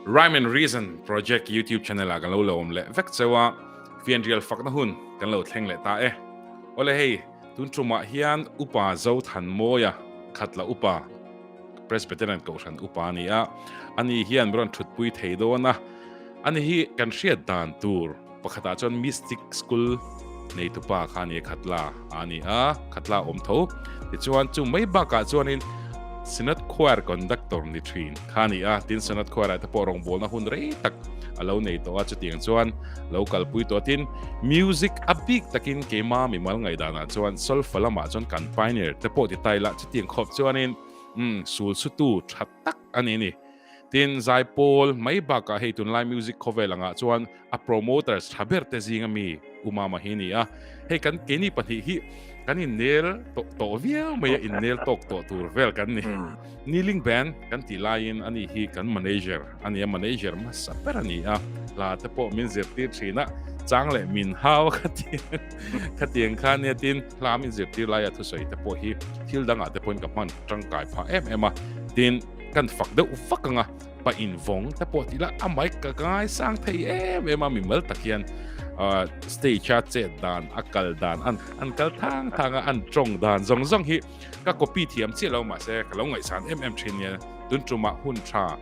Rhyme and Reason Project YouTube channel ah kan lo lawm leh vek cheu a, fianrial fakna hun kan lo thleng leh ta e. Awle hei, tun tumah hian Upa Zothanmawia Khatla Upa, Presbyterian Kohhran Upa a ni a, ani hian rawn thutpui thei dawn a, ani hi kan hriat dan tur Pakhatah chuan Mystic School neitupa kha a ni a, Khatla a ni a, Khatla awm tho. Tichuan chu mai bakah chuanin Synod Choir Conductor ni thin kha a ni a, tin Synod Choir ah te pawh rawngbawlna hun rei tak a lo nei tawh a, chutiang chuan lo kalpui tawh a. Tin, music a bik takin keima mimal ngaihdanah chuan solfa lamah chuan kan pioneer te pawh ti ta ila, chutiang khawp chuanin umm sul sutu tha tak a ni a ni. Tin, Zaipawl mai bakah hei tunlai music khawvel angah chuan a promoters tha ber te zinga mi U Mama hi a ni a. Hei kan keini pahnih hi kan innel tawh tawh viau mai a, innel tawk tawh tur vel kan ni. Kneeling Band kan tih laiin ani hi kan manager a ni a, manager hmasa ber a ni a. Hla te pawh min zirtir thin a, chang leh min hau khatiang kha nia tin hla min zirtir laia thusawi te pawh hi thil dangah te pawhin ka hman tangkai phah em em a. Tin, Kan fak deuh vak anga pa invawng te pawh tih lah a mic ka ngaisang thei em em a mimal tak hian stage a chet dan a kal dan an an kal thang thang a an tawng dan zawng zawng hi ka copy thiam chiah lo mahse ka lo ngaihsan em em thin nia tun tumah hun tha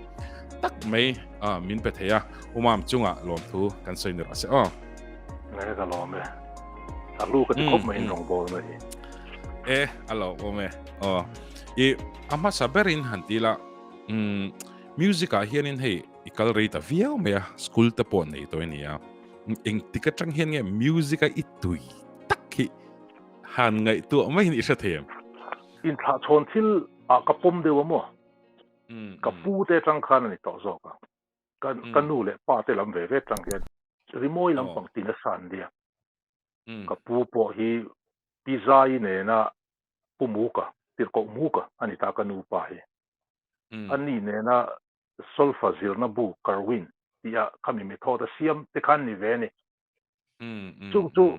tak mai min pe thei a umam chungah lawmthu kan sawi ni rawh se aw. Nge ka lawm e. A hlu ka ti khawp mai in rawngbâwl na hi. E a lawmawm e aw. I a hmasa berin han ti la umm music ah hianin hei i kal rei ta viau mai a school te pawh nei tawh a ni a engtik atang hian nge music a i tui tak hi han ngaihtuah maiin i hre thei em? Inthlahchhawn thil ah ka pawm deuh a maw? Ka pu te atang khan a ni tawh zawk a. Ka ka nu leh pa te lam ve ve atang hian rimawi lampang ti nasa an nia. Ka pu pawh hi Pi Zai nena Pu Muka, Tirhkoh Muka a ni ta ka nu pa hi. A ni nena solfa zirna bu Carwin tih a khami method a siam te khan ni ve a ni. Chung chu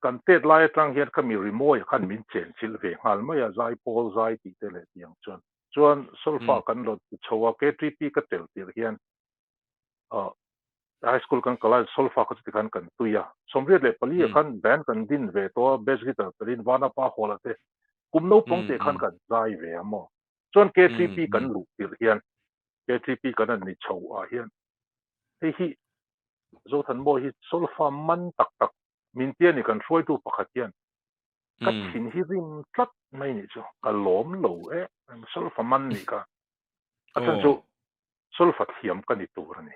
kan tet lai atang hian khami rimawi khan min chenchilh ve nghal mai a, zaipawl zai tih te leh tiang chuan. Chuan solfa kan rawn ti chho a, KTP ka tel tirh hian High school kan kal a, solfa kha chuti khan kan tui a. 84 ah khan band kan din ve tawh a, bass guitar telin Vanapa Hall ah te kum naupang teh khan kan zai ve a maw. Chuan KTP kan luh tirh hian, KTP kan han ni chho ah hian hei hi Zothanmawi hi solfa man tak tak min tia ni kan hruaitu pakhat hian ka thin hi rim tlat mai nih chu ka lawm lo e, solfa man nih kha. A chhan chu solfa thiam ka ni tur a ni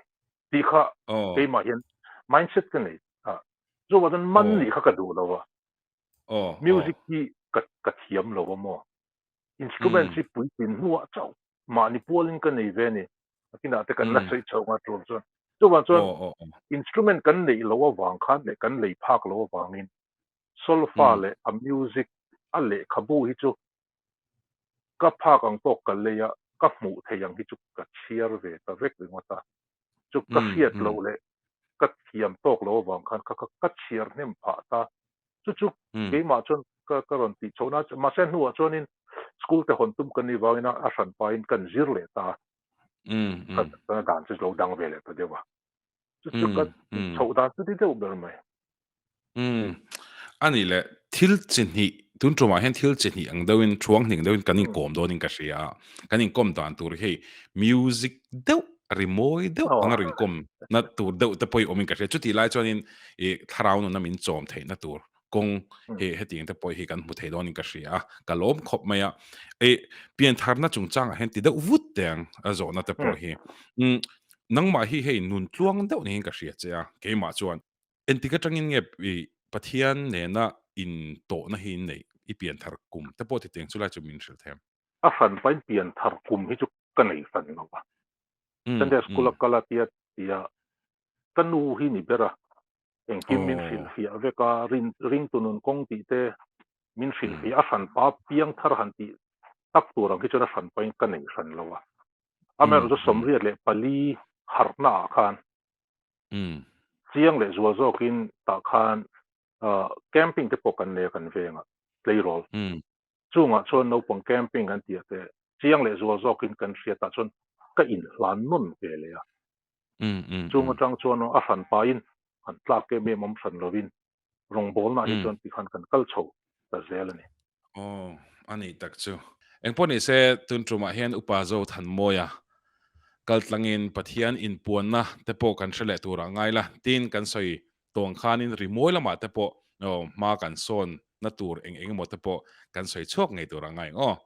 tih kha keimah hian mindset ka nei a, chuvang chuan man nih kha ka duh lo a, music hi ka ka thiam lo a maw, instrument hi puitlin hnuah chauh mahni pualin ka nei ve a ni, nakinah te kan la sawi chhoh nghal tur chuan chuvang chuan instrument kan neih loh avang khan leh kan lei phak loh avangin solfa leh a music a lehkhabu hi chu Ka phak ang tawk ka lei a, ka hmuh theih ang hi chu ka chhiar ve ta vek ringawt a. Chu ka hriat loh leh ka thiam tawk loh avang khan ka ka chhiar hnem phah ta. Chu chu keimah chuan ka ka rawn tih chhohna a, mahse hnuah chuanin school te hawn tum ka nih vangin a hran pahin kan zir leh ta a. Ka dan chu lo dang ve leh ta deuh a. Chu chu ka chhoh dan chu ti deuh ber mai. Umm. A nih leh, thil chi hnih, tun tumah hian thil chi hnih ang deuhin, thuang hnih ang deuhin kan inkawm dawnin ka hria a. Kan inkawm dan tur hi hei music deuh, rimawi deuh anga rinkawm na tur deuh te pawh hi awmin ka hria. Chutih lai chuanin ih thlarau nuna min chawm theihna tur kawng hei hetiang te pawh hi kan hmu thei dawnin ka hria a. Ka lawm khawp mai a. Ih piantharna chungchangah hian ti deuh vut teh ang a zawhna te pawh hi. Umm nangmah hi hei nun tluang deuh niin ka hria che a, keimah chuan. Engtik atangin nge i Pathian nena in tawhna hi in neih i pianthar kum te pawh titiang chu lai chu min hrilh thei em? A hran pain pianthar kum hi chu ka nei hran lo a. Sunday school a kal a tia tia ka nu hi ni ber a, engkim min hrilhfiah vek a, rin ringtu nun kawng tih te min hrilhfiah a hran pa piangthar han tih tak tur ang hi chuan a hran pain ka nei hran lo a. Amaherawhchu 84 harhna ah khan Chiang leh zual zawkin tah khan camping te pawh kan nei a kan vengah tleirawl. Chungah chuan naupang camping an tih ah te chiang leh zual zawkin kan hriat ah chuan ka inhlan nawn ve leh a. Chung atang chuan a hran pahin han tlak em em awm hran lovin rawngbawlnaah hi chuan tikhan kan kal chho ta zel a ni. Aw, a nih tak chu. Engpawh ni se, tun tumah hian Upa Zothanmawia kal tlangin Pathian inpuanna te pawh kan hre leh turah ngai la, tin kan sawi tawng khanin rimawi lamah te pawh hma kan sawn na tur eng eng emaw te pawh kan sawi chhuak ngei tur a ngai ang aw.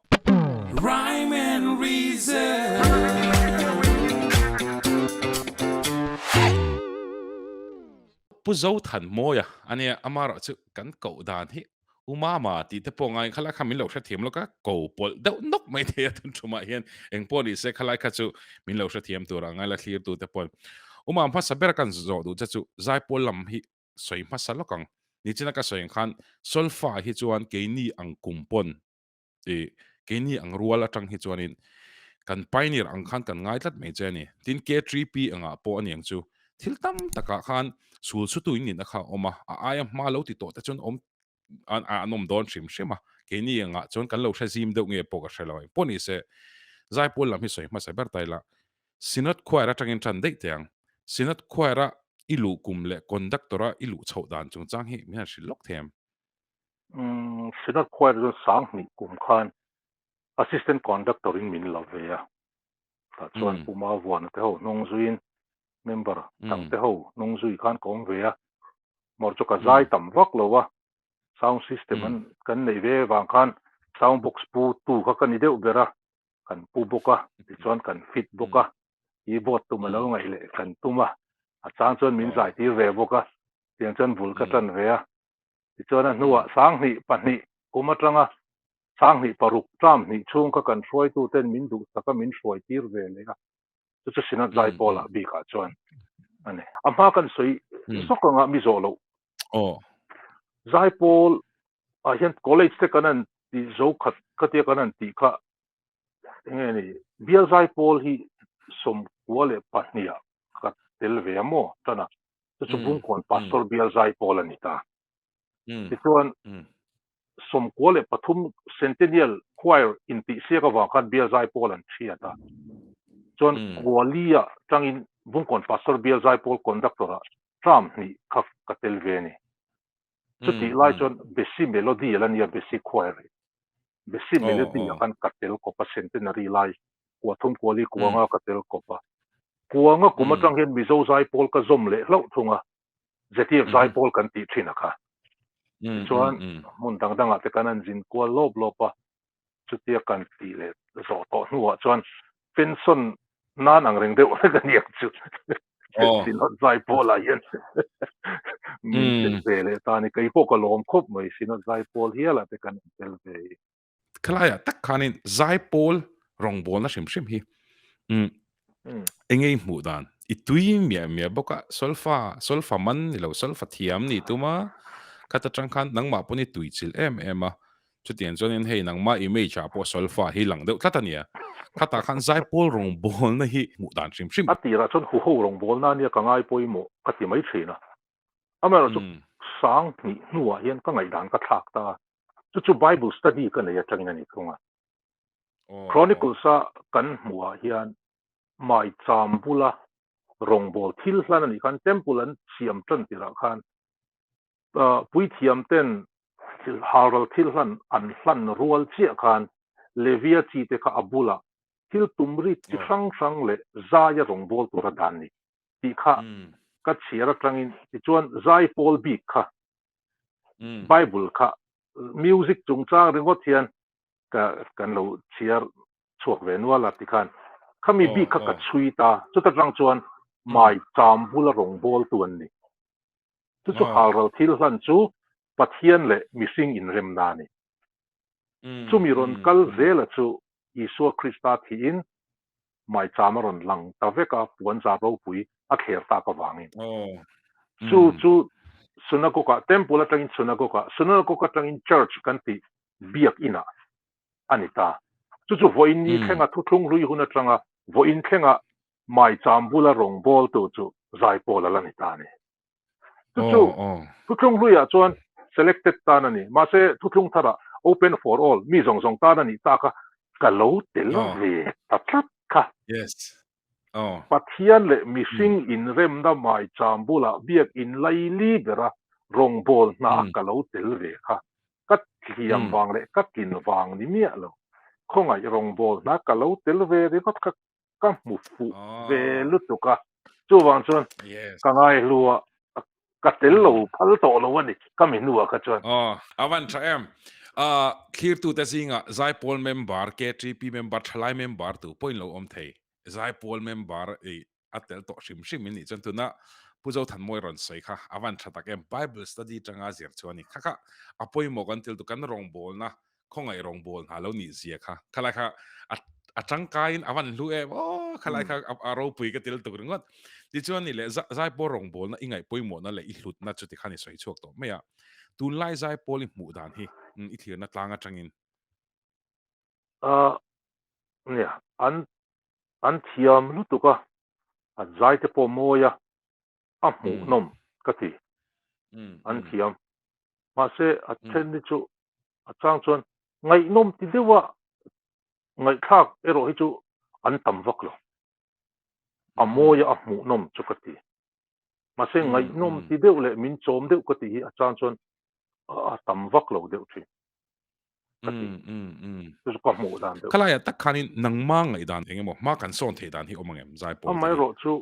Rhyme and Reason. Pu Zothanmawia a nia, amaherawh chu kan koh dan hi U Mama tih te pawh ngai khalai kha min lo hrethiam lawk a, ko pawlh deuh nawk mai thei a tun thumah hian eng pawh ni se khalai kha chu min lo hrethiam tur a ngai la thlir tu te paw'n. U Mam hmasa ber kan zawh duh che chu zaipawl lam hi sawi hmasa lawk ang. Nichina ka sawi ang khan solfa hi chuan keini ang kum pawn i keini ang rual atang hi chuanin kan pioneer ang khan kan ngai tlat mai che a ni. Tin K3P angah pawh a ni ang chu thil tam takah khan sul chhutu in nihna kha a awm a, a aia hma lo ti tawh te chuan awm an an awm dawn hrim hrim a, keini angah chuan kan lo hre zim deuh nge pawh ka hre lo. Engpawh ni se Zaipawl lam hi sawi hmasa ber ta ila Synod Choir atangin tan daih teh ang. Synod Choir a i luh kum leh Conductor a i luh chhoh dan chungchang hi min han hrilh lawk thei em? Synod Choir chuan Sanghnih kum khan Assistant Conductor in min la ve a, tah chuan Pu Mavuana te ho hnung zuiin member dang te ho hnung zui khan ka awm ve a, mawr chu ka zai tam vak lo a, sound system an kan neih ve vang khan sound box pu tu kha ka ni deuh ber a, kan pu bawk a, tichuan kan fit bawk a, keyboard tum a lo ngaih leh kan tum a, a chang chuan min zai tir ve bawk a, tiang chuan bul ka tan ve a, tichuan a hnuah 2002 kum atanga 2006 term hnih chhung kha kan hruaitu ten min duhsak a min hruai tir ve leh a, chu chu Synod Zaipawl ah bik ah chuan a ni. A hma kan sawi zawk anga mi zawh loh. Zaipawl ah hian college te kan han ti zo khat khatia kan han tih kha enge ni bial Zaipawl hi 92 ah ka tel ve a maw tan a chu chu Bungkawn Pastor bial Zaipawl a ni ta. Tichuan 93 Centennial Choir intihsiak avang khan Bial Zaipawl an hriat a. Chuan Kuali-ah tangin Bungkawn Pastor Bial Zaipawl Conductor-ah term hnih kha ka tel ve a ni. Chutih lai chuan Besi Melody a la nia, Besi Choir hi. Besi Melody-ah khan ka tel kawp a, Centenary lai 30 Kuali kuanga ka tel kawp a. Kuanga kum atang hian Mizo Zaipawl ka zawm leh hlauh thung a. ZTF Zaipawl kan tih thin a kha. Tichuan hmun dang dangah te kan an zin kual lawp lawp a, chutia kan tih leh zawh tawh hnuah chuan pension nan ang reng deuh vek a ni ang chu. Synod Zaipawlah hian min tel ve leh ta a ni. Kei pawh ka lawm khawp mai Synod Zaipawl hialah te kan tel ve hi. Khalaiah tak khanin Zaipawl rawngbawlna hrim hrim hi enge i hmuh dan? I tui miah miah bawk a, solfa, solfa man ni lo, solfa thiam ni tum a, khat atang khan nangmah pawn i tui chilh em em a, chutiang chuanin hei nangmah image ah pawh solfa hi lang deuh tlat a nia, khatah khan Zaipawl rawngbawlna hi hmuh dan hrim hrim. A tirah chuan huho rawngbawlna ania ka ngai pawimawh ka ti mai thin a, amaherawhchu 2000 hnuah hian ka ngaihdan ka thlak ta a, Chu chu Bible study ka nei atangin a ni thung a. Chronicles a kan hmuhah hian maicham bula rawngbâwl thil hlan a nih khan temple an siam tan tirah khan puithiam ten halral thil hlan an hlan rual chiah khan Levia chi te kha a bulah thil tum rit chi hrang hrang leh zaia rawngbâwl tura dan ni tih kha ka chhiar atangin tichuan zaipawl bik kha Bible kha music chungchang ringawt hian ka kan lo chhiar chhuak ve nual a tikhan khami bik kha ka chhui ta chuta tang chuan maicham bula rawngbawltu an ni. Chu chu halral thil hlan chu Pathian leh mihring inremna a ni. Chumi rawn kal zela chu Isua Krista thiin maicham a rawn lang ta vek a, puanzar ropui a thler tak avangin. Chu chu Synagogue-ah, Temple atangin Synagogue-ah, Synagogue atangin Church kan tih biak inah a ni ta. Chu chu vawiin ni thlenga thuthlung hlui hun atanga vawiin thlenga maicham bula rawngbawltu chu Zaipawl a la ni ta a ni. Chu chu thuthlung hluiah chuan selected tan a ni. Mahse thuthlung tharah open for all, mi zawng zawng tan a nih tak a, ka lo tel ve ta tlat kha. Yes. Pathian leh mihring inremna maicham bulah biakin laili bera rawngbâwl hna a ka lo tel ve kha ka thiam vang leh ka tlin vang ni miah lo. Khawngaih rawngbâwl hna ka lo tel ve ringawt kha ka hmu fuh ve lutuk a, chuvang chuan ka ngaihlu a, ka tel lo phal tawh lo a ni ka mi hnuah kha chuan. Aw, a van tha em. Thlirtute zingah Zaipawl member, KTP member, thalai member tu pawhin lo awm thei. Zaipawl member i a tel tawh hrim hrim in nih chuan tuna Pu Zothanmawi rawn sawi kha a van tha tak em. Bible study tanga zir chu a ni. Kha kha a pawimawh kan tel tu kan rawngbawlna khawngaih rawngbâwl hna lo nih zia kha khalai kha a a tangkaiin a van hlu em aw khalai kha a ropui ka til tuk ringawt tichuan ni leh zaipawl rawngbâwlna i ngaih pawimawhna leh i hlutna chu tikhan i sawi chhuak tawh mai a tunlai zaipawl i hmuh dan hi i thlirna tlang atangin A nia an an thiam lutuk a an zai te pawh mawi a a hmuhnawm ka ti an thiam mahse a then hi chu a chang chuan ngaihnawm ti deuha ngaihthlak erawh hi chu an tam vak lo. A mawi a hmuhnawm chu ka ti. Mahse ngaihnawm ti deuh leh min chawm deuh ka tih hi a chang chuan a tam vak lo deuh thin ka ti. Chu chu ka hmuh dan deuh. Khalaiah tak khanin nangma ngaihdan eng emaw hma kan sawn theih dan hi awm ang em zaipawl te hi? Amaherawhchu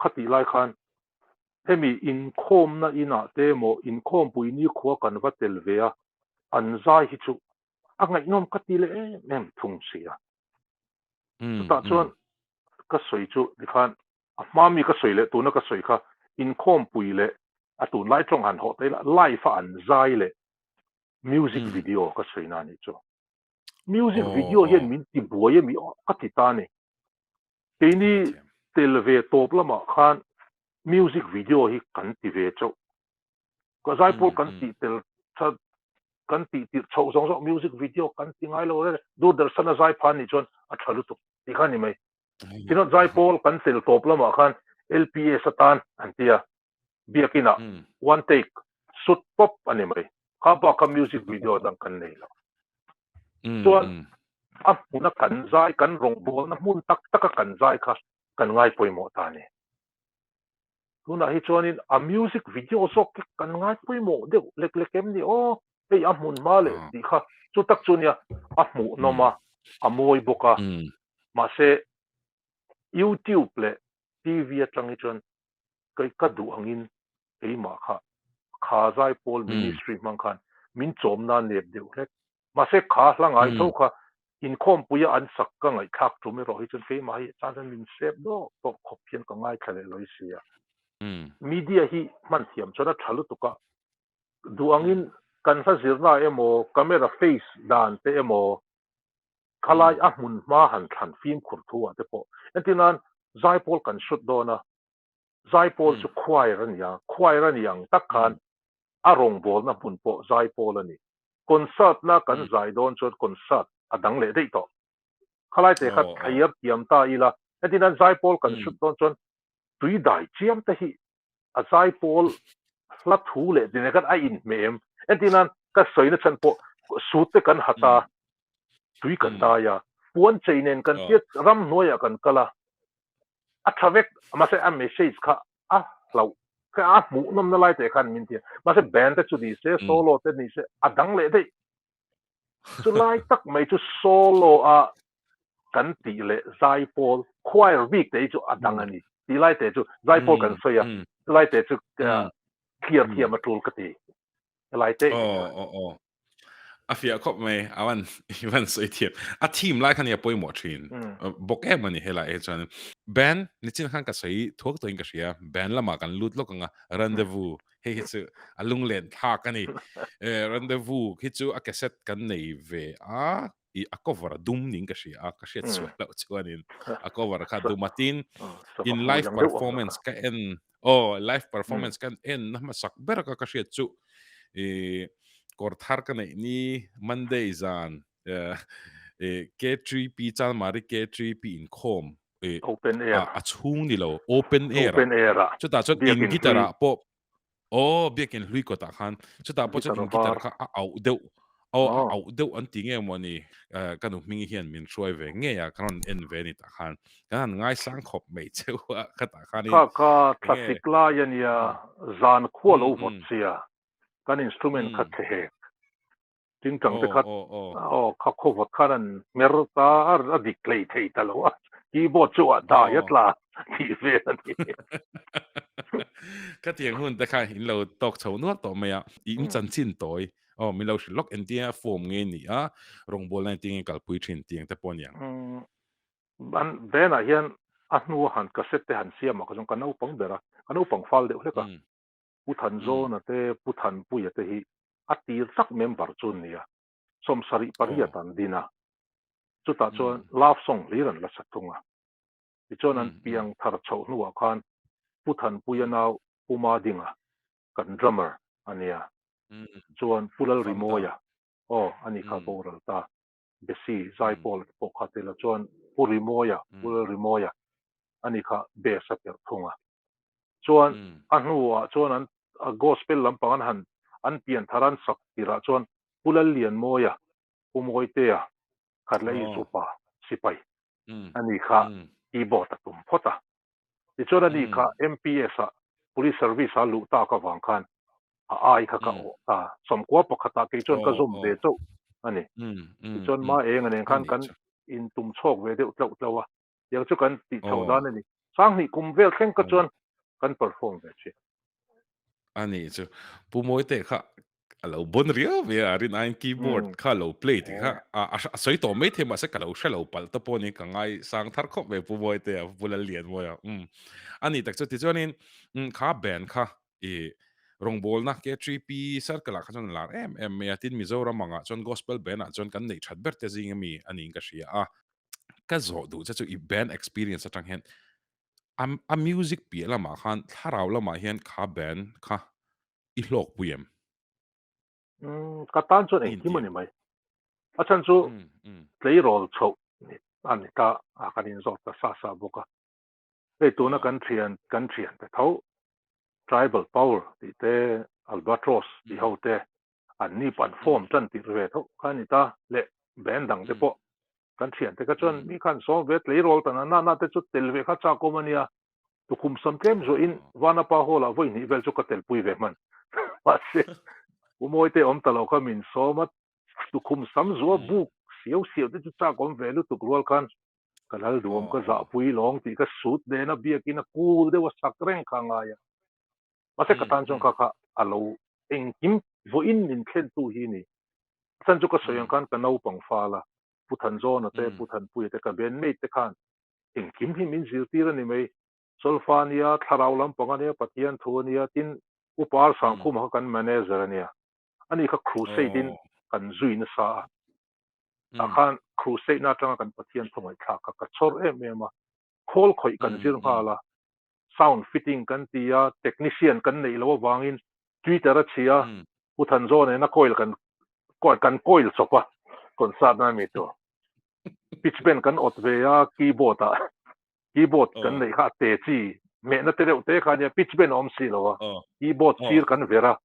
khatih lai khan Hemi inkhawmna inah te emaw inkhawmpui nikhua kan va tel ve a, an zai hi chu a ngaihnawm ka ti leh em em thung si a. Chutah chuan ka sawi chu tikhan a hma mi ka sawi leh tuna ka sawi kha inkhawmpui leh a tunlai tawng han hawh ta ila live a an zai leh music video ka sawi na anih chu. Music video hian min ti buai emi ka ti ta a ni. Keini tel ve tawp lamah khan music video hi kan ti ve chauh. Ka zaipawl kan tih tel kan tih tirh chhoh zawng zawng music video kan ti ngai lo reng. Doordarshan a zai phan nih chuan a tha lutuk tih kha a ni mai. Tinawt zaipawl kan tel tawp lamah khan LPS atan an ti a, biakinah one take shoot pawp a ni mai. Kha bak kha music video dang kan nei lo. Chuan a hmuna kan zai, kan rawngbawlna hmun tak taka kan zai kha kan ngai pawimawh ta a ni. Tunah hi chuanin a music video zawk hi kan ngai pawimawh deuh lek lek em ni aw, hei a hmun hma leh tih kha chu tak chu nia a hmuhnawm a, a mawi bawk a, mahse YouTube leh TV atang hi chuan kei ka duh angin keimah kha kha Zaipawl Ministry hmang khan min chawm nan nep deuh hlek. Mahse kha hla ngai tho kha inkhawmpuia an sak ka ngaihthlak tum erawh hi chuan keimah hi chuan chuan min sep dawk dawk khawp hian ka ngaithla leh lawi si a. Media hi hman thiam chuan a tha lutuk a, duh angin kan hla zirna emaw camera face dan te emaw khalai a hmun hma han thlan fimkhur thu ah te pawh entir nan Zaipawl kan shoot dawn a, Zaipawl chu choir a ni a, choir a ni ang tak khan a rawngbawlna hmun pawh Zaipawl a ni. Concert na kan zai dawn chuan concert a dang leh daih tawh. Khalai te kha thlair thiam ta ila, entir nan Zaipawl kan shoot dawn chuan tui dai chiam te hi a Zaipawl hla thu leh tih nen khan a inhmeh em. Entir nan ka sawi na chhan pawh suit te kan hat a, tui kan dai a, puan chei nen kan tia ramhnuaiah kan kal a, a tha vek mahse a message kha a hlauh kha a hmuh nawmna lai teh khan min ti a mahse band te chu ni se solo te ni se a dang leh daih chu lai tak mai chu solo a kan tih leh zaipawl choir bik te hi chu a dang a ni tih lai te chu zaipawl kan sawi a chu lai te chu clear thiam a tul ka ti helai te aw aw A fiah khawp mai, a van i van sawi thiam. A theme lai kha nia pawimawh thin. Bawk em a ni helai hi chuan. Band nichin khan ka sawi thuak tawhin ka hria. Band lamah kan lut lawk ang a, Rendezvous hei hi chu a lunglen thlak a ni. Rendezvous hi chu a cassette kan nei ve a, i a cover a dum niin ka hria a, ka hriat sual loh chuanin a cover kha dum a tin in live performance ka en aw live performance ka en na hmasak ber ka ka hriat chu i kawr thar ka neih ni Monday zan K3P Chalmari K3P inkhawm open air a chhung ni lo open air open air a chutah chuan in guitar ah pawh Aw, biakin hlui kawtah khan chutah pawh chuan in guitar kha a auh deuh. Aw a auh deuh an ti nge maw ni, ka nu hmingi hian min hruai ve ngei a, kan rawn en ve ni tah khan. Kan han ngaisang khawp mai cheu a, khatah khanin Kha kha thlasik lai a nia, zan khua lo vawt sia, kan instrument kha chhe hek. Tingtang te kha aw kha khaw vawt khan an hmer ta a, a dik hlei thei ta lo a, keyboard chu a dai a tla tih vel a ni. Khatiang hun te kha in lo tawk chho nual tawh mai a, in chanchin tawi Aw, min lo hrilh lawk entia form nge ni a, rawngbawlna entia nge kalpui thin tih ang te pawh a ni ang. An Benah hian a hnua han cassette te han siam ah kha chuan ka naupang ber a, ka naupang fal deuh hlek a. Pu Thanzawna te, Pu Thanpuia te hi a tir tak member chu an ni a, 78 an din a, chutah chuan love song hlir an la sa thung a. Tichuan an piang thar chhoh hnuah khan Pu Thanpuia nau Pu Madinga kan drummer a nia. Chuan Pu Lalrimawia, aw a ni kha boral ta, Bessie Zaipawl te pawh kha tel a, chuan Pu Rimawia, Pu Lalrimawia a ni kha bass a perh thung a. Chuan a hnuah chuan an gospel lampang an han an pian thar an sak tirah chuan Pu Lallianmawia, Pu Mawitea, Khatla East Upa sipai a ni kha keyboard a tum phawt a. Tichuan ani kha MPS ah Police Service a luh tak avang khan a ai kha ka awh ta. 91 ah kei chuan ka zawm ve chauh a ni. Tichuan ma eng a nen khan kan intum chhawk ve deuh tlauh tlauh a. Tiang chu kan tih chhoh dan a ni. 2000 kum vel thleng ka chuan kan perform ve thin. A ni chu. Pu Mawite kha a lo bon riau ve a, rin aiin keyboard kha a lo play tih kha a sawi tawh mai thei mahse ka lo hre lo palh te pawh ni ka ngai sang thar khawp mai Pu Mawite a, Pu Lallianmawia. Umm a ni tak chu tichuanin kha band kha i rawngbawlna K3P circle ah kha chuan a lar em em mai a, tin Mizoram angah chuan gospel band ah chuan kan neih that ber te zing ami a niin ka hria a. Ka zawh duh che chu i band experience atang hian a music piah lamah khan thlarau lamah hian kha band kha i hlawkpui em? Umm, ka tan chuan engkim a ni mai. A chhan chu tleirawl chhoh a ni ta a, kan inzawt ta sa sa bawk a. Hei tuna kan thian, kan thiante tho Tribal Power tih te, Albatross tih ho te, an ni pawh an form tan tirh ve tho kha a ni ta leh band dang te pawh kan thiante kha chuan mi khan sawm ve tleirawl ta na na te chu tel ve kha chakawm a nia. Tukhum sam tlem zuahin Vanapa Hall ah vawi hnih vel chu ka telpui ve hman. Mahse, U Mawite awm ta lo kha min sawm a, tukhum sam zuah buk siau siau te chu chak awm ve lutuk rual khan ka lal duam ka zahpui lawng tih ka sut nena biakin a cool deuh a sak reng kha a ngai a. Mahse ka tan chuan kha kha a lo engkim vawiin min thlentu hi ni. A chhan chu ka sawi ang khan ka naupang fal a, Pu Thanzawna te, Pu Thanpuia te, ka bandmate te khan Engkim hi min zirtir a ni mai. Solfa a nia, thlarau lampang a nia, Pathian thu a nia, tin Upa Ar Sangkhuma kha kan manager a nia. Ani kha crusade in kan zui nasa a. Tah khan crusade na atanga kan Pathian thu ngaihthlak kha ka chhawr em em a. Khawl khawih kan zir nghal a. Sound fitting kan ti a, technician kan neih loh avangin tweeter a chhia, Pu Thanzaw nena coil kan kan coil chawp a, concert na mi tur. Pitch bend kan awt ve a keyboard ah keyboard kan neih kha a te chi mehna te deuh te kha ania pitch bend a awm si lo a keyboard sir kan ver a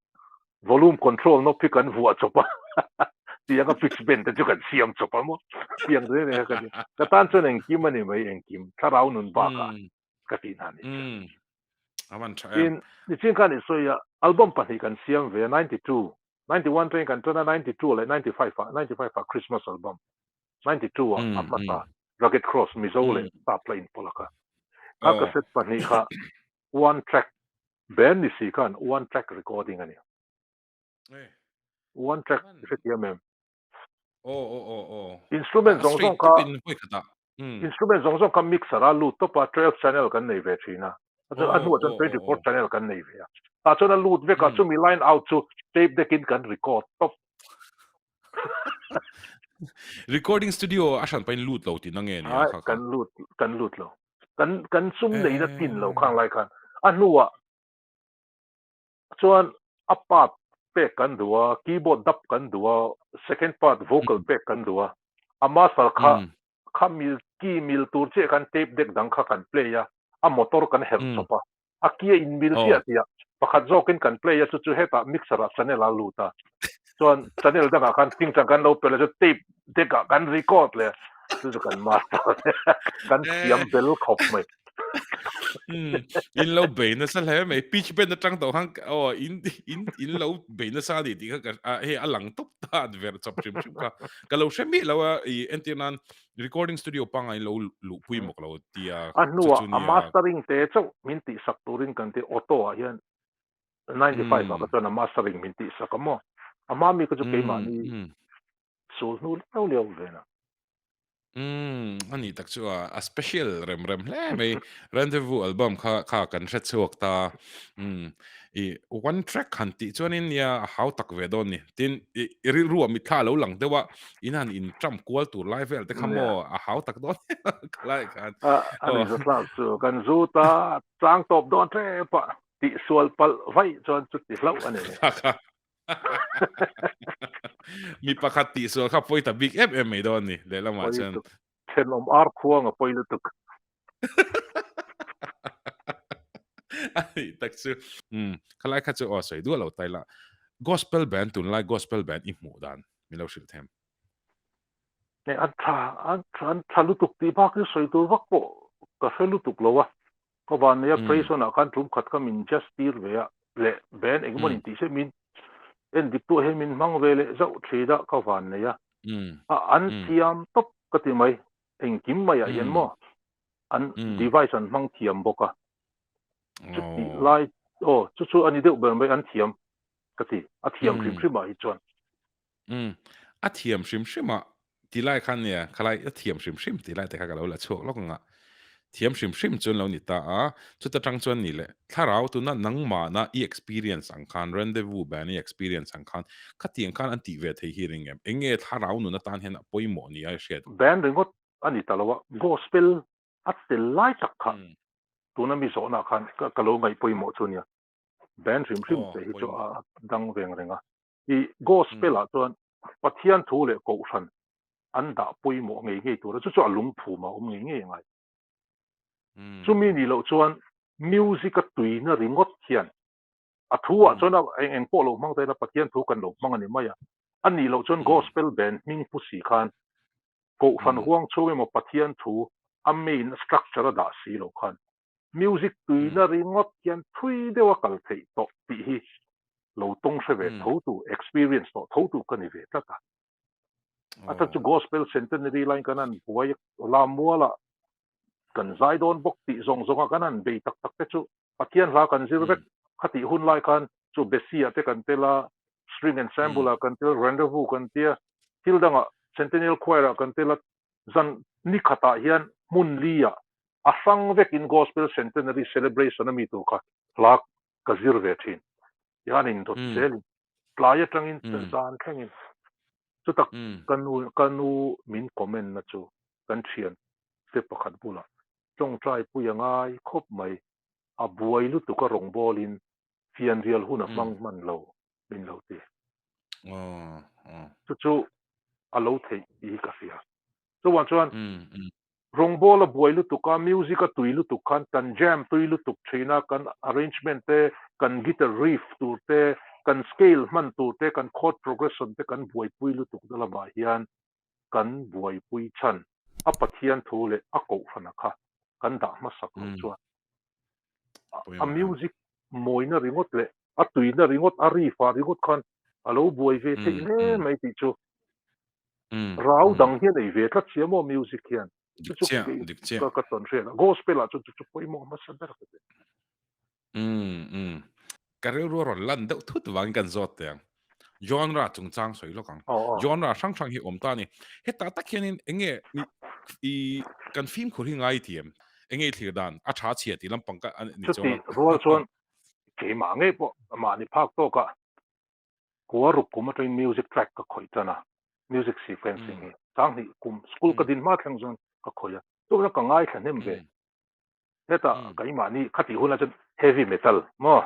volume control knob hi kan vuah chawp a tiang a pitch bend te chu kan siam chawp a maw tiang reng reng kha ka ka tan chuan engkim a ni mai engkim thlarau nun bakah ka tih hna ni tin nichin khan i sawi a album pahnih kan siam ve a 92 91 train kan tan a 92 leh 95 ah 95 ah Christmas album 92 ah a hmasa Rugged Cross Mizo leh Sap la inpawlh a kha kha cassette pahnih kha one track band ni si khan one track recording a ni one track i hrethiam em instrument zawng zawng kha Instrument zawng zawng kha mixer a lut tawp a, 12 channel kan nei ve thin a, a hnuah chuan 24 channel kan nei ve a, tah chuan a lut vek a, chumi line out chu tape deck in kan record tawp. Recording studio a hran pahin lut lo tihna nge nia kha kha? Kan lut, kan lut lo. Kan kan sum neihna tin lo khang lai khan. A hnuah chuan a part pek kan duh a, keyboard dap kan duh a, second part vocal pek kan duh a, a master kha kha mil key mil tur chiah khan tape deck dang kha kan play a, a motor kan herh chawp a, a key a in mil chiah tih ah pakhat zawkin kan play a chu chu hetah mixer ah channel a lut a. Chuan channel dangah khan tingtang kan lo pe la chu tape deck ah kan record leh chu chu kan master kan thiam bel khawp mai. In lo bei nasa hle mai pitch bend atang tawh khan aw in in in lo bei nasa ani tih kha ka hei a lang tawp ta an ver chawp hrim hrim kha ka lo hre miah lo a i entir nan recording studio pangai lo luhpui mawk lo tia a hnuah a mastering te chauh min tihsak turin kan ti auto ah hian 95 ah ka chuan a mastering min tihsak a maw a hma mi kha chu keimahni sul hnu liau liau ve na. Umm ani tak chu a a special rem rem hle mai Rendezvous album kha kha kan hre chhuak ta umm i one track han tih chuanin nia a hau tak ve dawn ni tin i i rilru ah mitthla a lo lang deuh a in han in tram kual tur lai vel te kha maw a hau tak dawn khalai khan a ani zathlak chu kan zut a chang tawp dawn tep a tih sual palh vaih chuan chuti hlauh a ni. Mi pakhat tih sual kha pawi ta bik em em mai dawn ni lehlamah chuan. Thenawm ar khuang a pawi lutuk. A nih tak chu. Umm khalai kha chu aw sawi duah lo tai la. Gospel band tunlai gospel band i hmuh dan min lo hrilh them. Nge an tha an an tha lutuk tih bak hi sawi tur vak pawh ka hre lutuk lo a. Ka vanneia praise on ah khan tum khat kha min just tir ve a leh band engemaw in tih se min en dik tu hian min hmang ve leh zauh thin a ka vannei a a an thiam tawp ka ti mai engkim mai ah hian maw an device an hmang thiam bawk a chutih lai aw chu chu a ni deuh ber mai an thiam ka ti a thiam hrim hrim ah hi chuan. Umm a thiam hrim hrim a ti lai khan nia khalai a thiam hrim hrim tih lai te kha ka lo la chhuak lawk ang a thiam hrim hrim chuan lo ni ta a chuta tang chuan ni leh thlarau tuna nangmahna i experience ang khan rendezvous band i experience ang khan khatiang khan an tih ve thei hi ring em eng nge thlarau nun atan hian a pawimawh nia i hriat. Band ringawt a ni ta lo a gospel a tel lai tak kha tuna mi zawhna khan ka lo ngaih pawimawh chu nia band hrim hrim te hi chu a dang veng reng a. I gospel ah chuan Pathian thu leh kohhran an dah pawimawh ngei ngei tur a, chu chu a lungphum a awm ngei ngei angai. Chumi nih loh chuan music a tuina ringawt hian a thu ah chuan eng eng pawh lo hmang ta ila Pathian thu kan lo hmang a ni mai a, a nih loh chuan gospel band hming pu si khan kohhran huang chhung emaw Pathian thu a main structure a dah si loh khan Music tuina ringawt hian thui deuh a kal theih tawh tih hi lo tawng hre ve tho tu, experience tawh tho tu ka ni ve tlat a. A chhan chu Gospel Centenary laiin kan han buai la mual a, kan zai dawn bawk tih zawng zawng a kan han bei tak tak te chu Pathian hla kan zir vek khatih hun lai khan chu Bessie ah te kan tel a, String Ensemble ah kan tel, Rendezvous kan tia, thil dangah Centennial Choir ah kan tel a, zan ni khatah hian hmun li ah a hrang vekin Gospel Centenary Celebration a mi tur kha hla ka zir ve thin. Tihian indawt zelin tlai atangin zan thlengin chutak ka nu ka nu min comment na chu kan thian te pakhat bulah tawngtai pui a ngai khawp mai a buai lutuk a rawngbawlin fianrial hun a hmang hman lo min lo ti. Chu chu a lo theih tih hi ka hria. Chuan chuan rawngbawl a buai lutuk a, music a tui lutuk khan kan jam tui lutuk thin a, kan arrangement te, kan guitar riff tur te, kan scale hman tur te, kan chord progression te kan buaipui lutuk na lamah hian kan buaipui chhan a Pathian thu leh a kohhrana kha kan dah hmasak loh chuan a music mawina ringawt leh a tuina ringawt, a riff ah ringawt khan a lo buai ve theih hle mai tih chu Rau dang hian ei ve tlat sia maw music hian. Dik chiah, dik chiah. Ka tawn hriat a. Gospel ah chuan chu chu pawimawh hmasa ber ka ti. Umm umm. Ka rilru a rawn lan deuh thut vangin kan zawt teh ang. Genre chungchang sawi lawk ang. Genre hrang hrang hi awm ta a ni. Hetah tak hianin eng nge i kan fimkhur hi ngai ti em? Eng nge i thlir dan? A tha chhia tih lampang ka ni chuang lo. Chuti rual chuan keimah ngei pawh mahni phak tawkah Kua ruk kum atangin music track ka khawih tan a, music sequencing hi sanghnih kum school ka din hma thleng chuan ka khawih a, chuvang chuan ka ngaithla hnem ve. Hetah keimahni khatih hunah chuan heavy metal maw,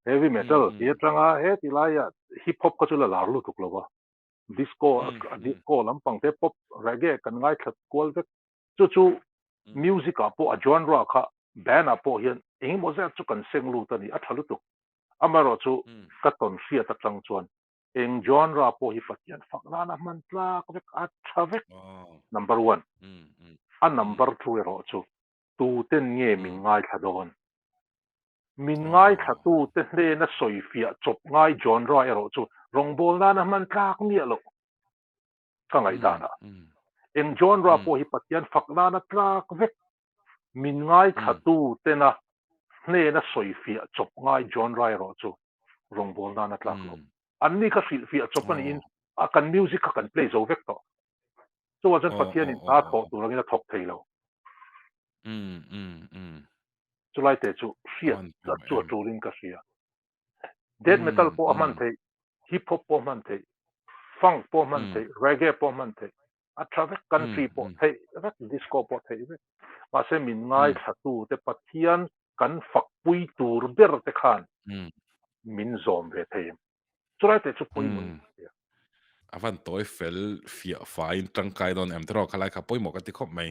heavy metal tih atanga heti laia hip hop kha chu la lar lutuk lo va, disco disco lampang te pop reggae kan ngaithla kual vek. Chu chu music ah pawh a genre kha band ah pawh hian engemaw zat chu kan seng lut a ni, a tha lutuk. Amaherawhchu ka tawn hriat atang chuan Eng genre pawh hi Pathian fak nana hman tlak vek a tha vek. Number one. A number two erawh chu tuten nge min ngaithla dawn? Min ngaithlatute hnena sawifiah chawp ngai genre erawh chu rawngbâwl nana hman tlak miah loh ka ngaihdanah. Eng genre pawh hi Pathian fak nana tlak vek min ngaithlatutena hnena sawifiah chawp ngai genre erawh chu rawngbâwl nana tlak loh. Anni kha hrilhfiah chawp a niin a kan music kha kan play zo vek tawh. Chuvang chuan Pathianin hna thawh tur angin a thawk thei lo. Chulai te chu hriat chu a tulin ka hria. Death metal pawh a hman theih, hip hop pawh a hman theih, funk pawh a hman theih, reggae pawh a hman theih. A tha vek, country pawh theih vek, disco pawh theih vek. Mahse min ngaithlatute Pathian kan fakpui tur ber te khan min zawm ve thei em? Chulai te chu pawimawh in ka hria. A van tawi fel fiah faiin tangkai dawn em tiraw khalai kha pawimawh ka ti khawp mai.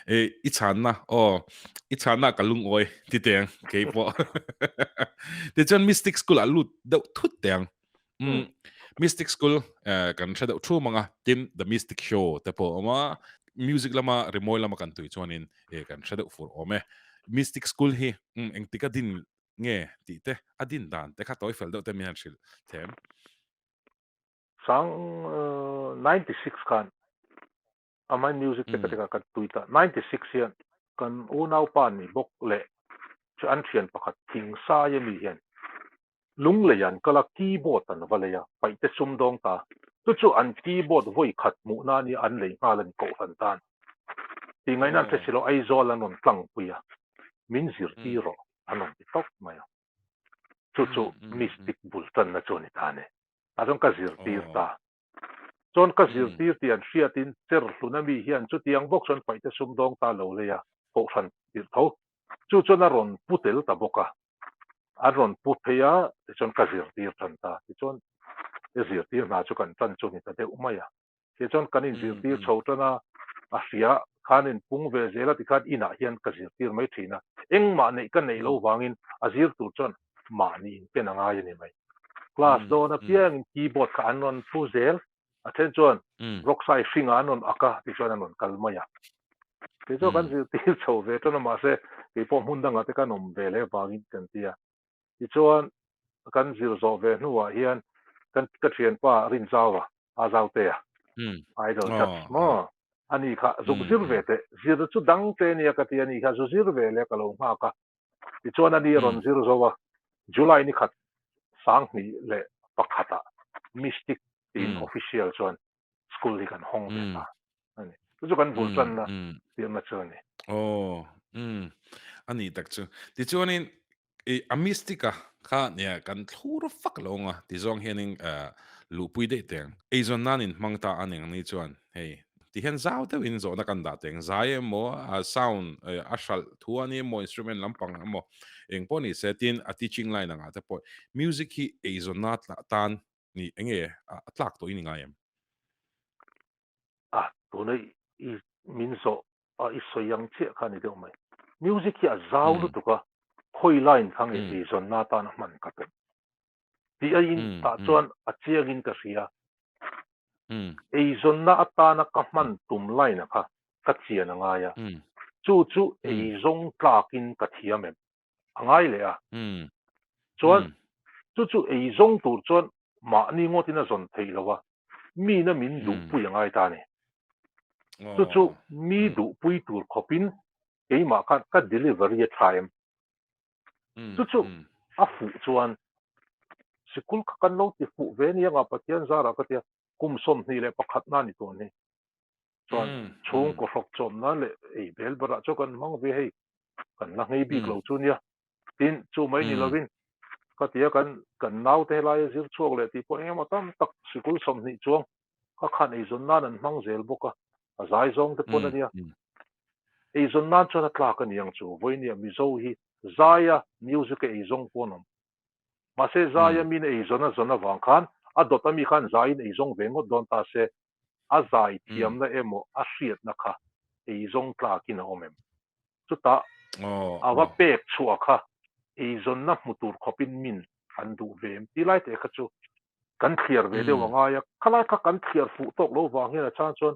E i chhanna aw i chhanna ka lungawi ti teng kei pawh. Tichuan Mystic School ah lut deuh thut teng. Mm. Mystic School eh, kan hre deuh thu manga tin The Mystic Show te pawh awm a music lama rimawi lama kan tui chuanin eh, kan hre deuh fur awm e. Mystic School hi mm, engtika din nge tih te a din dan te kha tawi fel deuh te mi han hrilh them. Sang 96 khan Amai music te ka tika kan tui ta. 96 hian kan unaupa ni bawk leh chu an thian pakhat Thingsai ami hian Lunglei an kal a, keyboard an va lei a, paihte sumdawng ta. Chu chu an keyboard vawi khat hmuh nan hi an lei nghal a ni Kohhran tan. Tih ngaihna an hre si lo, Aizawl an rawn tlangpui a, min zirtir rawh an rawn ti tawp mai a. Chu chu mystic bul tanna chu a ni ta a ni. Tah chuan ka zirtir ta. Chuan ka zirtir tih an hriatin Cherhluna mi hian chutiang bawk chuan paihte sumdawng ta lo lei a, Kohhran tirh tho. Chu chuan a rawn pu tel ta bawk a. An rawn pu phei a, tichuan ka zirtir tan ta. Tichuan i zirtir hna chu kan tan chu ni ta deuh mai a. Tichuan kan inzirtir chho tan a, a hria khan inpung ve zel a tikhan inah hian ka zirtir mai thin a. Engmah neih ka neih loh vangin a zir tur chuan mahni inpen a ngai a ni mai. Class dawn apiangin keyboard kha an rawn pu zel. A then chuan rockside hringah an rawn ak a, tichuan an rawn kal mai a. Kei chuan kan zirtir chho ve tan a, mahse keipawh hmun dangah te kan awm ve leh vangin kan ti a. Tichuan kan zir zawh ve hnuah hian kan ka thianpa Rinzauva, Azautea, Idol Judge maw? Ani kha zuk zir ve teh, zir chu dang te nia ka ti a, ani kha zu zir ve leh ka lo nghak a. Tichuan ani a rawn zir zo a, July ni khat 2001 ah Mystic tiin official chuan school hi kan hawng ve ta a ni. Chu chu kan bul tanna tirna chu a ni. Aw, umm, a ni tak chu. Tichuanin i a mystic a kha nia kan thlur fak lo ang a ti zawng hianin luhpui daih teng. Eizawn nan in hmang ta a ning ni chuan hei ti hian zau deuhin zawhna kan dah teng. Zai emaw a sound a hralh thu a ni emaw instrument lampang emaw eng pawh ni se tin a teaching line angah te pawh music hi eizawnna tan ni enge a tlak tawh i ni ngai em? A, tuna i min zawh a i sawi ang chiah kha a ni deuh mai. Music hi a zau lutuk a, khawi line kha nge eizawnna atan a hman ka tum tih aiin tah chuan a chiangin ka hria. Eizawnna atana ka hman tum line a kha ka chian a ngai a, chu chu eizawng tlakin ka thiam em? a ngai leh a. Chuan chu chu ei zawng tur chuan mahni ngawtin a zawn theih lo a, mina min duhpui a ngai ta a ni. Chu chu mi duhpui tur khawpin keimah khan ka delivery a tha em? Chu chu a fuh chuan sikul kha kan lo ti fuh ve nia nga Pathian zarah ka tia kum 21 na ni tun hi. Chuan chhungkaw hrawk chawmna leh ei bel berah chu kan hmang ve hei kan la nghei bik lo chu nia. Tin, chu mai ni lovin ka tia kan kan naute helaia zir chhuak leh tih pawh engemaw tam tak sikul 20 chuang ka khan eizawn nan an hmang zel bawk a, a zai zawng te pawn a nia. Eizawn nan chuan a tlak a ni ang chu, vawinia Mizo hi zaia music a eizawng pawh an awm. Mahse zaia min eizawn a zawn avang khan a dawt ami khan zaiin eizawng ve ngawt dawn ta se a zai thiamna emaw a hriatna kha eizawng tlakin a awm em? Chutah a va pek chhuah kha eizawnna hmu tur khawpin min an duh ve em? Ti lai te kha chu Kan thliar ve deuh a ngai a, khalai kha kan thliar fuh tawk lo vang hian a chang chuan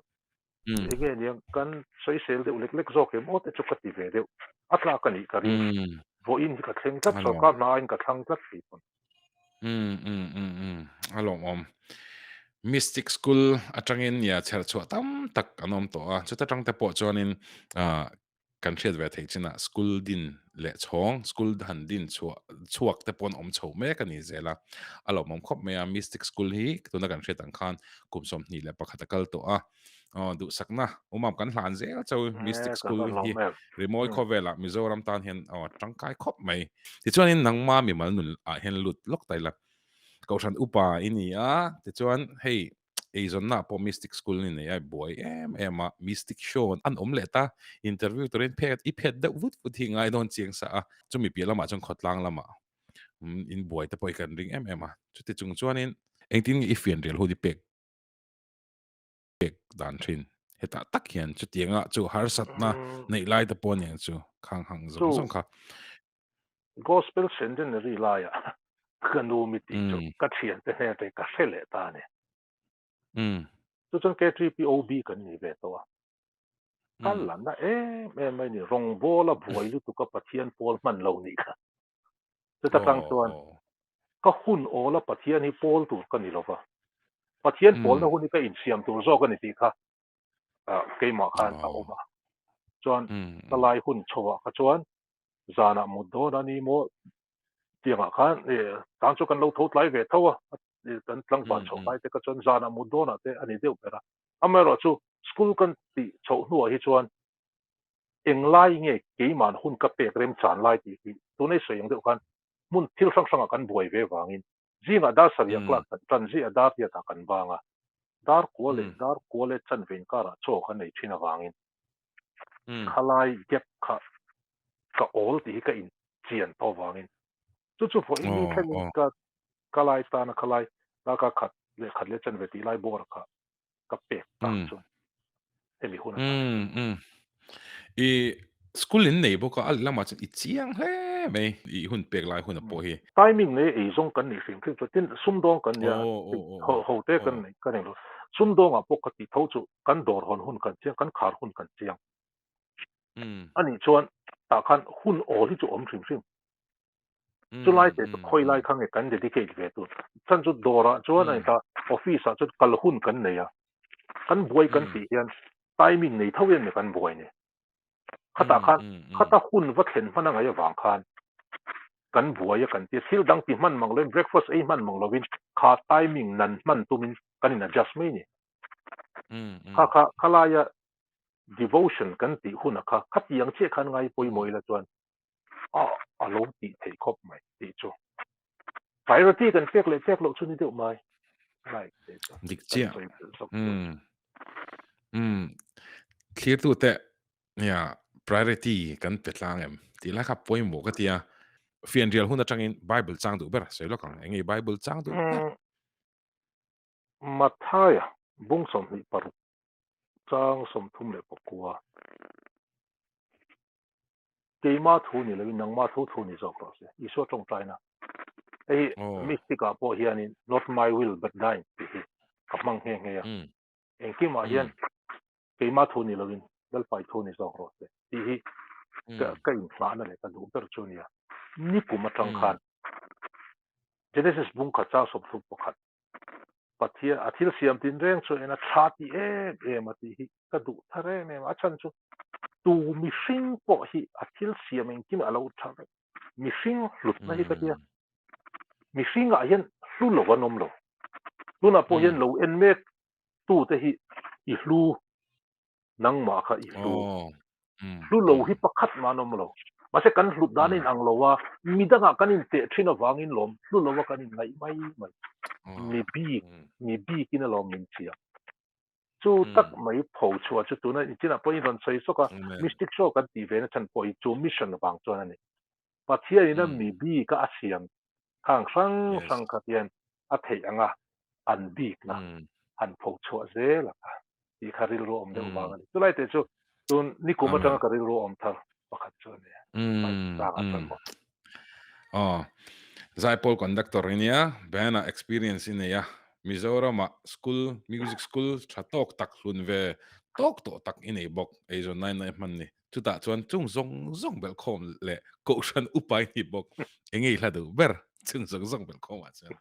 eng nge niang kan sawisel deuh lek lek zawk em aw te chu ka ti ve deuh. A tlak a nih ka ring. Vawiin hi ka thleng tlat, sorkar hna aiin ka thlang tlat tih pawn. A lawmawm. Mystic School atangin nia chherchhuah tam tak an awm tawh a, chuta tang te pawh chuanin kan hriat ve theih chinah school din leh chhawng, school han din chhuah chhuak te pawh an awm chho mek a ni zel a, a lawmawm khawp mai a, Mystic School hi tuna kan hriat ang khan kum 21 a kal tawh a, aw duhsakna awmam kan hlan zel chau Mystic School hi rimawi khawvelah Mizoram tan hian aw tangkai khawp mai. Tichuanin nangma mimal nun ah hian lut lawk ta ila, Kohhran upa i ni a, tichuan hei eizawnna pawh Mystic School ni nei a buai em em a, Mystic Show an awm leh ta, interview turin phet i phet deuh vut vut hi ngai dawn chiang sa a, chumi piah lamah chuan khawtlang lamah in buai te pawh hi kan ring em em a, chuti chung chuanin engtin nge i fianrial hun i pek pek dan thin hetah tak hian chutianga chu harsatna neih lai te pawh aniang chu khang hang zawng zawng kha. Gospel Centenary laia ka nu mi tih chu ka thiante hnen te ka hre leh ta a ni. Chu chuan K3POB kan ni ve tawh a. Ka la na em em mai ni, rawngbawla buai lutuk a Pathian pawl hman lo nih kha. Chuta tang chuan ka hun awla Pathian hi pawl tur ka ni lo va, Pathian pawlna hun hi ka insiam tur zawk a ni tih kha keimah khan a awm a. Chuan ka lai hun chhoah kha chuan zanah mut dawn a ni maw tiangah khan tang chu kan lo tho tlai ve tho a, kan tlangval chhoh lai te kha chuan zanah mut dawnah te a ni deuh ber a. Amaherawhchu school kan tih chhoh hnuah hi chuan englai nge keiman hun ka pek remchan lai tih hi tuna i sawi ang deuh khan hmun thil hrang hrangah kan buai ve vangin zingah dar sarih ah class kan tan zih a dar riatah kan bang a, dar kua leh dar kua leh chanve inkarah chaw kan ei thin avangin khalai gap kha ka awl tih hi ka inchian tawh avangin chu chu vawiin ni thlengin ka ka lai tana khalai darkar khat leh khat leh chanve tih lai bawr kha ka pek tak chu hemi hun atang hian. I school in nei bawk a, a lamah chuan i chiang hle mai i hun pek lai hun a pawh hi. Timing nei ei zawng kan nih hrim hrim chuan tin sumdawng kan nia ho te kan nei ka nei lo. Sumdawngah pawh ka tih tho chu kan dawr hawn hun kan chiang kan khar hun kan chiang. Anih chuan tah khan hun awl hi chu awm hrim hrim. Chulai te chu khawi lai kha nge kan dedicate ve tur. Chhan chu dawrah chuan a inta office ah chuan kal hun kan nei a, kan buai kan tih hian timing nei tho em ni kan buai ni. Khatah khan khata hun va thlen hman a ngaih avang khan kan buai a kan tia, thil dang ti hman mang lovin breakfast ei hman mang lovin kha timing nan hman tumin kan in adjust mai ni. Kha kha khalaia devotion kan tih hunah kha khatiang chiah khan ngai pawimawh ila chuan a a lo tih theih khawp mai tih chu priority kan pek leh pek loh chu ni deuh mai right tih chu dik chiah um um thlir tu te nia priority kan pe tlang em tih lai kha pawimawh ka tia fianrial hun atangin bible chang duh ber sawi lawk ang enge bible chang duh ber Mathaia bung 26 chang 34 Keima thu ni loin nangma thu thu ni zawk rawh se. Isua tawngtaina. Hei hi mystic ah pawh hianin not my will but thine tih hi ka hmang nghe nghe a. Engkimah hian keima thu ni loin Lalpai thu ni zawk rawh se tih hi ka inhnahna leh ka duh ber chu a nia. Nikum atang khan Genesis bung khat chang 31 Pathian a thil siam tin reng chu en a tha ti em em a tih hi ka duh thar em em a. A chhan chu tu mihring pawh hi a thil siam engkim a lo tha vek. Mihring hlutna hi ka tia. Mihringah hian hlu lo an awm lo. Tunah pawh hian lo en mek tute hi i hlu nangmah kha i hlu. Hlu lo hi pakhat mah an awm lo. Mahse kan hlut dan in ang lo a, midangah kan inteh thin avangin lawm hlu lo a kan inngaih mai mai. Mi bik, mi bikin alawm min chhia. Chu tak mai pho chhuah chu tuna inchinah pawh in rawn sawi sawk a, Mystic Show kan tih ve na chhan pawh hi chu mission vang chuan a ni. Pathianin a mi bik a a siam khang hrang hrang kha hian a theih ang a, an bikna han pho chhuah zel ang a tih kha rilru awm deuh vang a ni. Chulai te chu tun nikum atanga ka rilru awm thar pakhat chu a ni. Aw. Zaipawl conductor i nia, band-ah experience i nei a, Mizoramah school, music school tha tawk tak hlun ve tawk tawh tak i nei bawk, eizawn nai nai hman ni. Chutah chuan chung zawng zawng belhkhawm leh kohhran upa i ni bawk. Enge i hla duh ber chung zawng zawng belhkhawmah chuan?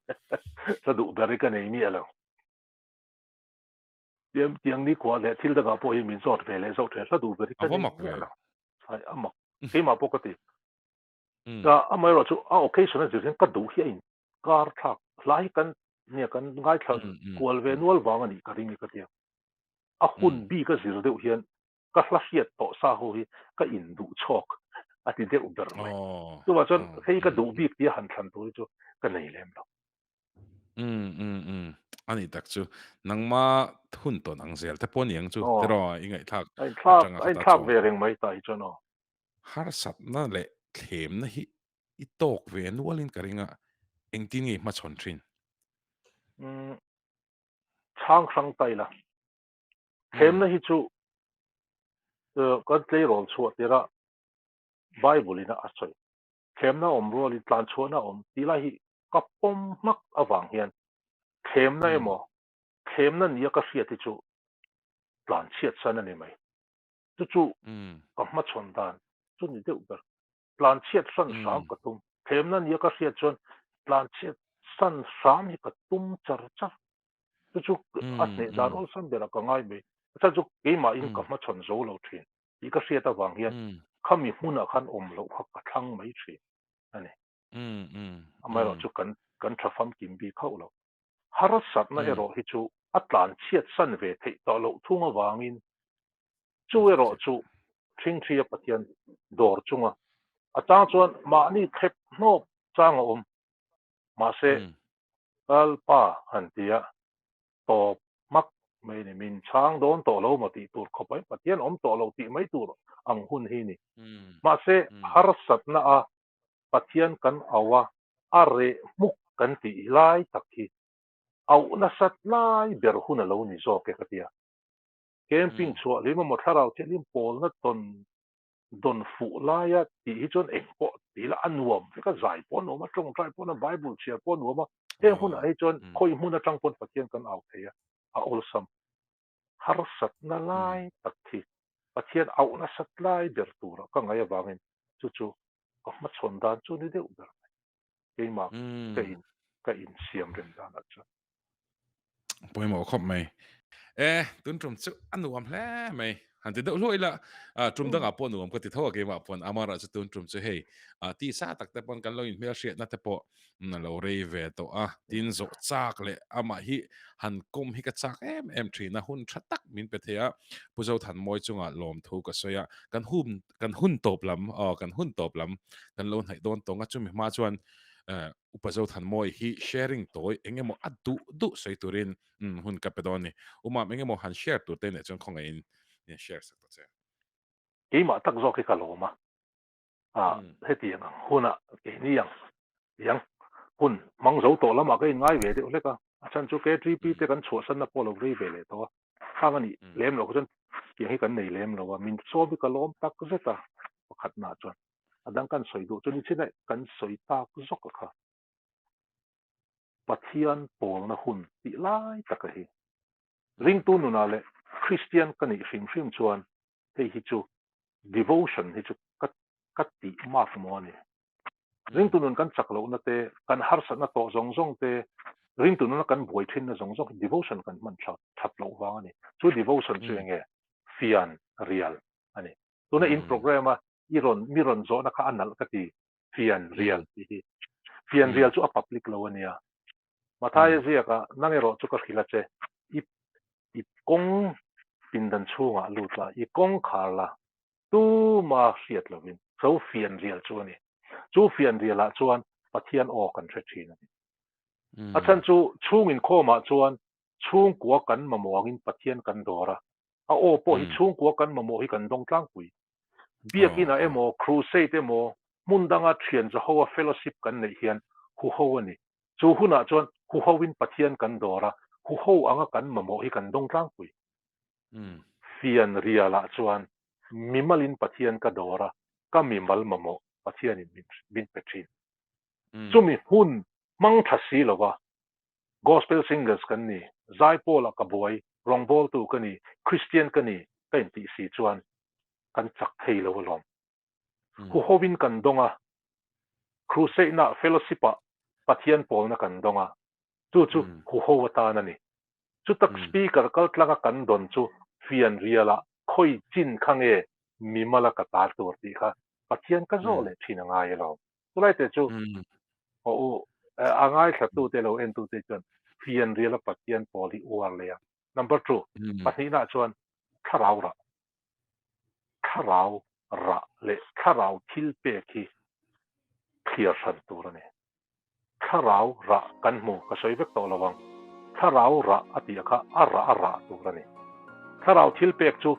Hla duh ber hi ka nei miah lo. Tiang tiang nikhua leh thil dangah pawh hi min zawt ve leh zawk thin. Hla duh ber hi ka nei miah lo. Hai a mak. Keimah pawh ka ti. Ka amaherawh chu a occasion a zir hian ka duh hi a in kar thlak hla hi kan nia kan ngaithla kual ve nual vang a nih ka ring e ka tia. A hun bik a zir deuh hian ka hla hriat tawh sa ho hi ka in duh chhawk a ti deuh ber mai. Chuvah chuan hei ka duh bik tia han thlan tur hi chu ka nei lem lo. A nih tak chu. Nangma hun tawn ang zel te pawh a ni ang chu tiraw i ngaihthlak atanga a inthlak ve reng mai tah hi chuan aw. Harsatna leh thlemna hi i tawk ve nualin ka ring a, engtin nge i hmachhawn thin? Umm, chhang hrang ta ila. Thlemna hi chu kan tleirawl chhuah tirh a Bible in a sawi. Thlemna awm rualin tlan chhuahna awm tih lai hi ka pawm hmak avang hian thlemna emaw thlemna nia ka hriat hi chu tlan chhiat san a ni mai. Chu chu ka hmachhawn dan chu ni deuh ber. Tlan chhiat san hram ka tum. Thlemna nia ka hriat chuan tlan chhiat san hram hi ka tum char char. Chu chu a hneh dan awlsam berah ka ngai mai. A chhan chu keimahin ka hmachhawn zo lo thin tih ka hriat avang hian khami hmunah khan awm loh kha ka thlang mai thin a ni. Amaherawh chu kan kan tha famkim bik hauh lo. Harsatna erawh hi chu a tlan chhiat san ve theih tawh loh thung avangin chu erawh chu ṭhingṭhia Pathian dawr chunga a chang chuan mahni thlep hnawp chang a awm. Mahse, Lalpa han ti a, tawp hmak mai ni, min chhang dawn tawh lo maw tih tur khawp mai, Pathian awm tawh lo tih mai tur ang hun hi ni. Mahse, harsatna a Pathian kan auh a, a reh hmuk kan tih lai tak hi auh nasat lai ber hun a lo ni zawk e ka ti a. Camping chhuah hlim emaw thlarau thianghlim pawlna tawn dawn fuh laia tih hi chuan eng pawh ti ila a nuam vek a, zai pawh a nuam a, tawngtai pawh a nuam a, Bible chhiar pawh a nuam a, heng hunah hi chuan khawi hmun atang pawn Pathian kan au thei a, a awlsam. Harsatna lai tak hi Pathian auh nasat lai ber tura ka ngaih avangin chu chu ka hmachhawn dan chu ni deuh ber mai. Keimah ka in ka insiam rem danah chuan. Pawimawh khawp mai. E, tun tum chu a nuam hle mai. Han ti deuh hluai la, tum dangah pawh nuam ka ti tho a keimah pawn amara chu tun tum chu hei, ti sa tak te pawn kan lo inhmel hriatna te pawh a lo rei ve tawh a. Tin zawh chak leh amah hi han kawm hi ka chak em em thin a, hun tha tak min pe thei a. Pu Zothanmawi chungah lawmthu ka sawi a, kan hun kan hun tawp lam, aw kan hun tawp lam kan lo hnaih dawn tawng a, chumi hma chuan Upa Zothanmawi hi sharing tawi eng emaw a duh duh sawi turin hun ka pe dawn a ni. Umam eng emaw han share tur te nih chuan khawngaihin in share sak ta che. Keimah tak zawk hi ka lawm a, hetiang ang hunah keini ang tiang hun hmang zo tawh lamah ka inngai ve deuh hlek a, a chhan chu KTP te kan chhuahsanna pawh lo rei ve leh tawh a, khang a nih lem loh chuan tiang hi kan nei lem lo a, min sawm hi ka lawm tak zet a pakhatnaah chuan. A dang kan sawi duh chu ni chin a kan sawi tak zawk a kha. Pathian pawlna hun tih lai taka hi. Ringtu nunah leh Kristian ka nih hrim hrim chuan hei hi chu devotion hi chu ka ka tih mak maw a ni. Ringtu nun kan chak lohna te, kan harsatna tawh zawng zawng te, ringtu nuna kan buai thinna zawng zawng hi devotion kan hman that that loh vang a ni. Chu devotion chu enge? Fian rial a ni. Tuna in program a i rawn mi rawn zawhna kha a nalh ka ti, fian rial tih hi. Fian rial chu a public lo a nia. Mathaia ziakah nang erawh chu ka hrilh a che, i i kawng pindan chhungah lut la, i kawng khar la, tuma hriat lovin chu fian rial chu a ni. Chu fian rialah chuan Pathian aw kan hre thin a ni. A chhan chu chhung inkhawmah chuan chhungkua kan mamawh angin Pathian kan dawr a, a aw pawh hi chhungkua kan mamawh hi kan dawng tlangpui. Biakinah emaw, crusade emaw, hmun danga thian zahoa fellowship kan neih hian huho a ni. Chu hunah chuan huhoin Pathian kan dawr a, huho anga kan mamawh hi kan dawng tlangpui. Fian rialah chuan mimalin Pathian ka dawr a, ka mimal mamawh Pathianin min pe thin. Chumi hun hmang tha si lova Gospel singers kan ni, Zaipawla ka buai, rawngbawltu ka ni, Kristian ka ni ka intih si chuan kan chak thei lo alawm. Huhovin kan dawng a, Crusade-na, Fellowship-ah Pathian pawlna kan dawng a, chu chu huho atan a ni. Chutak speaker kaltlanga kan dawn chu fianrialah khawi chin kha nge mimala ka tar tur tih kha Pathian ka zawh leh thin a ngai alawm. Chulai te chu haw u, a ngaithlatute lo entute chuan fianriala Pathian pawl hi uar leh a. Number two, pahnihnaah chuan thlarau rah. Thlarau rah leh thlarau thil pek hi thliar hran tur a ni. Thlarau rah kan hmu, ka sawi vek tawh lo ang. Thlarau rah a tih kha a rah a rah tur a ni. Thlarau thil pek chu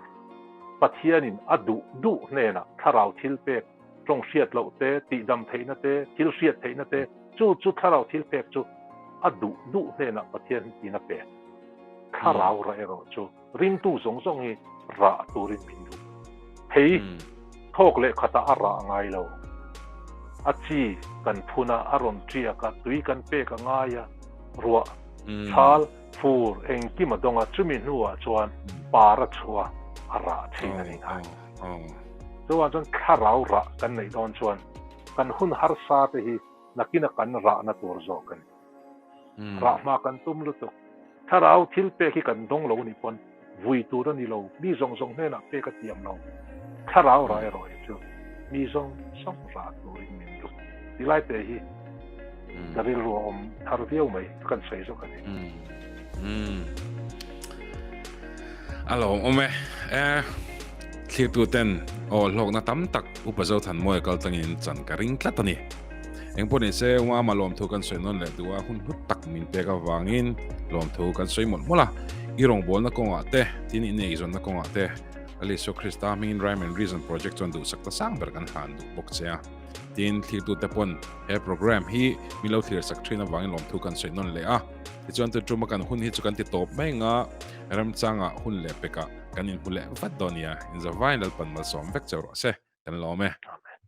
Pathianin a duh duh hnenah thlarau thil pek, tawng hriat loh te, tihdam theihna te, thil hriat theihna te, chu chu thlarau thil pek chu a duh duh hnenah Pathian in a pek. Thlarau rah erawh chu Ringtu zawng zawng hi rah turin min duh. Thei thawk leh khatah a rah ngai lo. A chi kan phun a, a rawn ṭiak a, tui kan pek a ngai a, ruah, thal, fur engkim a dawng a, chumi hnuah chuan par a chhuah a, a rah thin a ni ngai. Chuvang chuan thlarau rah kan neih dawn chuan kan hun harsa te hi nakina kan rahna tur zawk a ni. Rah hma kan tum lutuk. Thlarau thil pek hi kan dawng lo nih pawn vui tur a ni lo, mi zawng zawng hnenah pek a tiam lo. Thlarau rah erawh hi chu mi zawng zawng rah turin min duh. Ti lai te hi ka rilru a awm thar viau mai, kan sawi zawk a ni. A lawm awm e. E thlirtu ten aw hlawkna tam tak Upa Zothanmawia kal tlangin chan ka ring tlat a ni. Engpawh ni se Uama lawmthu kan sawi nawn leh duh a, hun hlut tak min pek avangin lawmthu kan sawi mawlh mawlh a. I rawngbawlna kawngah te, tin i neizawnna kawngah te, Lal Isua Krista hmingin Rhyme and Reason Project chuan duhsak ta sang ber kan hlan duh bawk che a. Tin, thlirtute pawn he program hi min lo thlirsak thin avangin lawmthu kan sawi nawn leh a. Tichuan tun tuma kan hun hi chu kan ti tawp mai anga remchanga hun leh pekah kan inhmu leh vat dawn nia. Inzavain Lalpan malsawm vek cheu rawh se. Kan lawm e. Amen.